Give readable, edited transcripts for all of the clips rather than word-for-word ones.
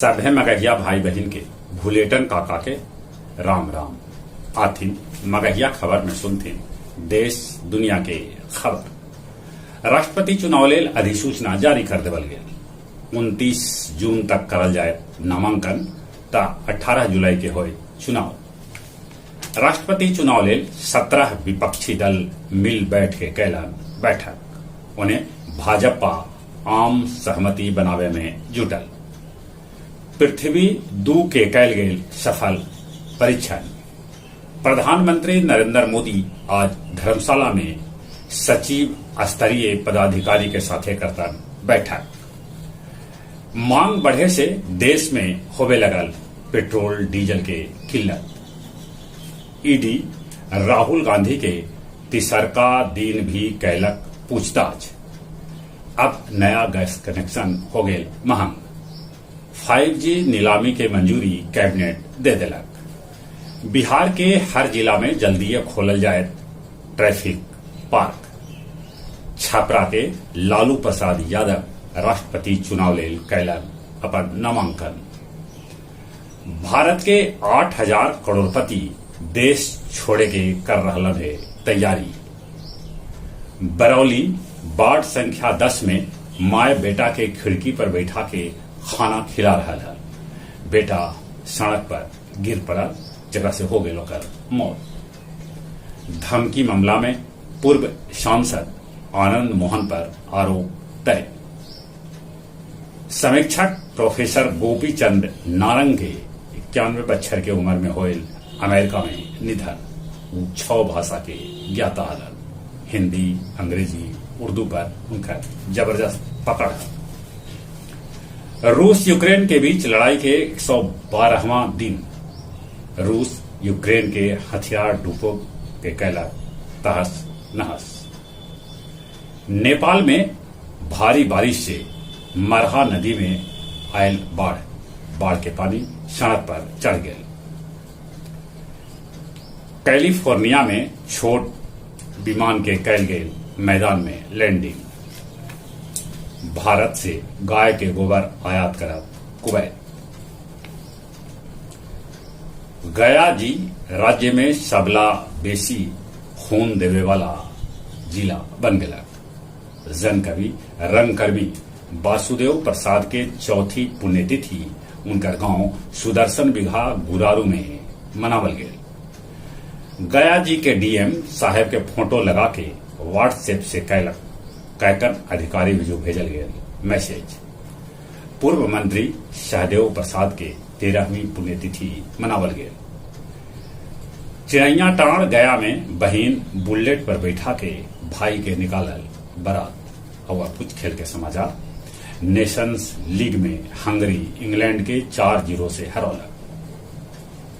सभे मगहिया भाई बहिन के भुलेटन काका के राम राम। आथिन मगहिया खबर में सुनथिन देश दुनिया के खबर। राष्ट्रपति चुनाव लेल अधिसूचना जारी कर देवल गेल। 29 जून तक करल जाय नामांकन त 18 जुलाई के होय चुनाव। राष्ट्रपति चुनाव लेल 17 विपक्षी दल मिल बैठ के कैलन बैठक। ओने भाजपा आम सहमति बनावे में जुटल। पृथ्वी 2 के कैल गेल सफल परीक्षण। प्रधानमंत्री नरेंद्र मोदी आज धर्मशाला में सचिव स्तरीय पदाधिकारी के साथे करतन बैठक। मांग बढ़े से देश में होवे लगल पेट्रोल डीजल के किल्लत। ईडी राहुल गांधी के तिसरका दिन भी कैलक पूछताछ। अब नया गैस कनेक्शन हो गेल महंग। 5G नीलामी के मंजूरी कैबिनेट दे देलक। बिहार के हर जिला में जल्दीये खोलल जायत ट्रैफिक पार्क। छपरा के लालू प्रसाद यादव राष्ट्रपति चुनाव लेल कैलन अपन नामांकन। भारत के 8000 करोड़पति देश छोड़े के कर रहलन हे तैयारी। बरौली वार्ड संख्या 10 में माय बेटा के खिड़की पर बैठा के खाना खिला रहल हल। बेटा सड़क पर गिर पड़ल, जेकरा से हो गेल ओकर मौत। धमकी मामला में पूर्व सांसद आनंद मोहन पर आरोप तय। समीक्षक प्रोफेसर गोपी चंद नारंग के 91 बच्छर के उम्र में होयल अमेरिका में निधन। ऊ 6 भाषा के ज्ञाता हलन। हिंदी, अंग्रेजी, उर्दू पर उनका जबरदस्त पकड़ है। रूस यूक्रेन के बीच लड़ाई के 112वां दिन। रूस यूक्रेन के हथियार डुबो के कैलक तहस नहस। नेपाल में भारी बारिश से मरहा नदी में आयल बाढ़। बाढ़ के पानी सड़क पर चढ़ गए। कैलिफोर्निया में छोट विमान के कैल गेल मैदान में लैंडिंग। भारत से गाय के गोबर आयात करत कुवैत। गया जी राज्य में सबला बेसी खून देवे वाला जिला बन गया। जनकवि रंगकर्मी वासुदेव प्रसाद के चौथी पुण्यतिथि उनकर गांव सुदर्शन बिघा गुरारू में मनावल गेल। गया जी के डीएम साहेब के फोटो लगा के व्हाट्सएप से कैकन अधिकारी भी भेजल गेल मैसेज। पूर्व मंत्री सहदेव प्रसाद के 13वीं पुण्यतिथि मनावल गेल। चिड़ैया टाण गया में बहिन बुलेट पर बैठा के भाई के निकालल बारात। और कुछ खेल के समाचार। नेशंस लीग में हंगरी इंग्लैंड के 4-0 से हरौलक।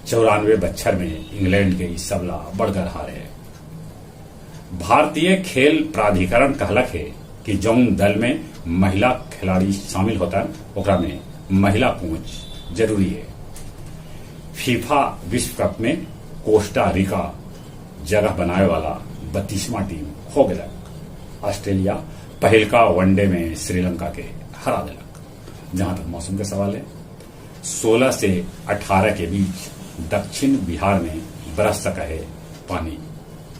94 बच्छर में इंग्लैंड के इस सबला बढ़कर हारे। भारतीय खेल प्राधिकरण कहलक है कि जौन दल में महिला खिलाड़ी शामिल होता ओकरा में महिला कोच जरूरी है। फीफा विश्व कप में कोस्टा रिका जगह बनाए वाला 32वां टीम हो गया। ऑस्ट्रेलिया पहलका वनडे में श्रीलंका के हरा दिलक। जहां तक मौसम के सवाल है, 16 से 18 के बीच दक्षिण बिहार में बरस सका है पानी।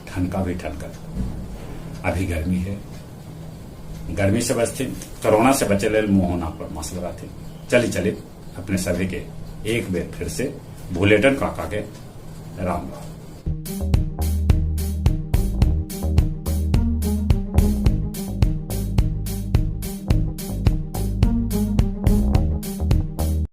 ठनका भी ठनका। अभी गर्मी है, गर्मी से बचते, कोरोना से बचे लेल मुंह नाक पर मास्क लगाते। चली चले अपने सभी के एक बेर फिर से भुलेटन काका के राम राम।